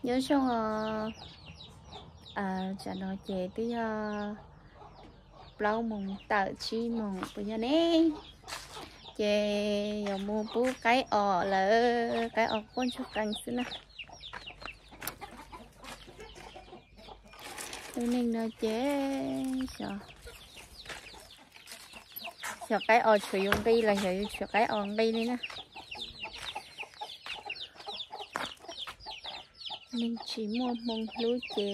Nyob zoo os, tsam no ces twb yog plaub moos tawm tsib moos puas yog ne? Ces yuav mus pub qaib os lawm, qaib os quaj ntsuag qees xwb na. Lub neej no ces xyov, xyov qaib os tshuav yus nqi los xyov yus tshuav qaib os nqi li na. Neeg tsis muaj hmoo hlub ces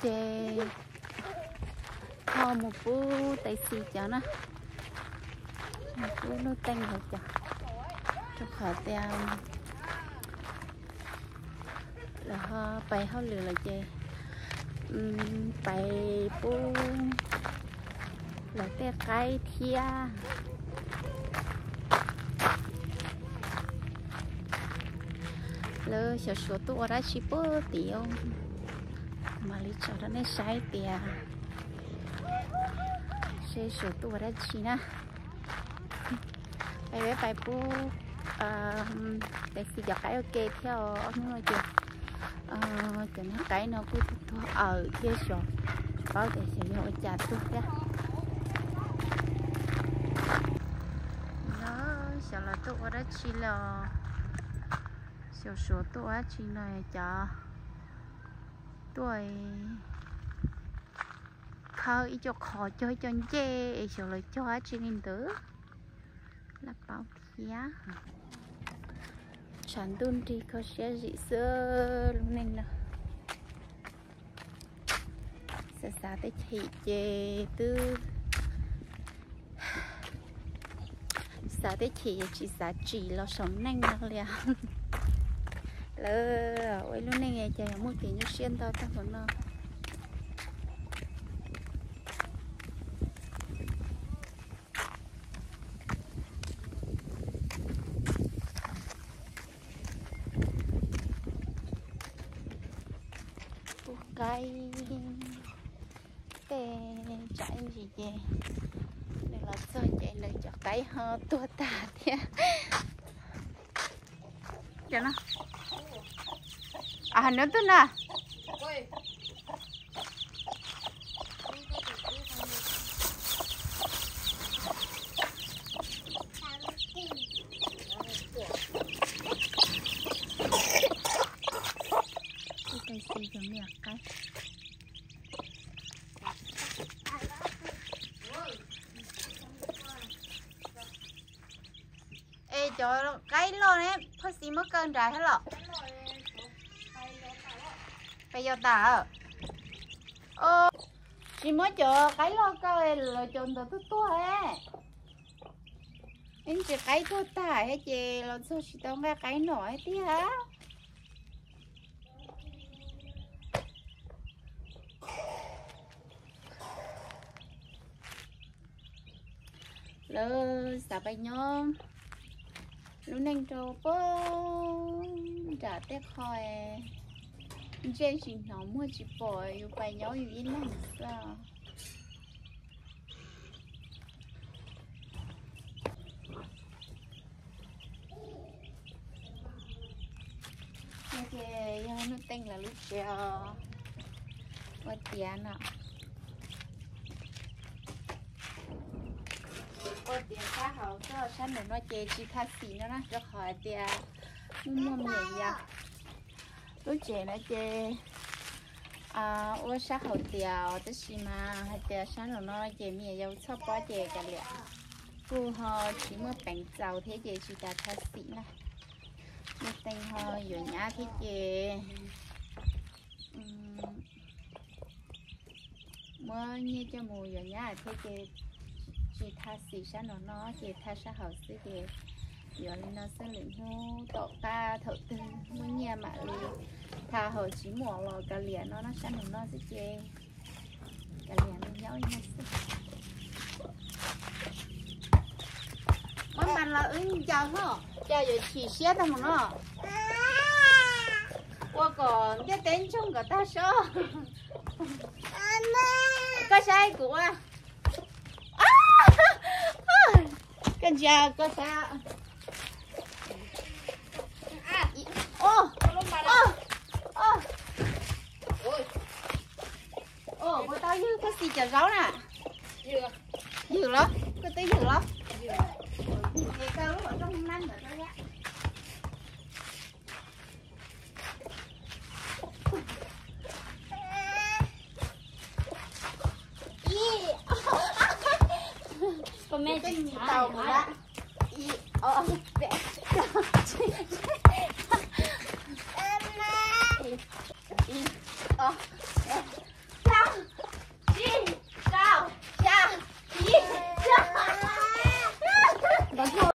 Ces ho mus pub tais xis cov na, mus pub Nuj Teej lawv cov, rau qhov tias lawv ho pais hauj lwm lawm ces pais pub lawv tej qaib thiab. Lawv xyov Suav tuaj ua dab tsi puag tim, mam li tso rau nej saib tias seb Suav tuaj ua dab tsi na. Peb pais pub tais xis cov qaib ua ke thiab os. Ob hnub no ces cov niag qaib no kuj tuag tuag awm thiab xyov, tsis paub tias xyov yog ua cas tuag thiab. No xyov lawv tuaj ua dab tsi los, xyov Suav tuaj ua dab tsi no cov tuaj khawb ib co qhov cog ib co ncej es xyov lawv cog dab tsi li ntawd, laj paub thiab. Tshav ntuj nrig kho siab zim xwb lub neej no. Xav xav teb chim ces twb, xav teb chim tsis xav tsim los saum neej no li. Lawv ua ib lub neej ces yog muaj kev nyuaj siab ntau tag npaum no. Pub qaib. Tej tsam ib ntsis ces nws los txog ces nws cov qaib ho tuag tag thiab. Nws twg na? Es cov qaib loj ne, phaj xis muab kaw nrad thiab los? Peb yau tas. Tsis muab cov qaib loj kaw, lawv cov ntawd tuag tuag. Ib ntsis qaib tuag tag thiab ces los txog tsis tau nqaij qaib noj thiab tiag. Lawv xav pais nyob lub neej rau puag nram tej qho ntsej tsis hnov muag tsis pom, yus pais nyob yus ib leeg xwb. Ces yog Nuj Teej lawv lub tsev os, ua tiav no. Ua tiav sab hauv, sab nraum no ces tsis tha xim no na, rau qhov hais tias muaj muaj me nyuam yaus. Lub tsev no ces ua sab hauv tiav, tab sis mas hais tias sab nraum no ces me nyuam yaus txhoj pob ces kav liam, kuj ho tsis muaj peev txaus thiab ces tsis tas tha xim na. Nuj Teej ho yuav nyab thiab ces muab nyiaj coj mus yuav nyab thiab ces tsis tha xim sab nraum no ces tha sab hauv xwb ces yuav li no xwb, lwm hnub tom qab thaum twg muaj nyiaj mam li tha, hauv tsis muaj los kav liam no, no sab nraum no xwb ces kav liam no nyob li no xwb. Muab mas los wb ncaws no, cas yuav chim siab tag mus no. Ua kom ntiaj teb ntsoog kom tag sob. Koj saib kuv ua. Koj ntsia koj saib. Puas tau ywg koj xis cov zaub na? Ywg los? Koj twb ywg los? Es koj lub hauv rooj nab ntawd rau thiab. Ib, ob, peb,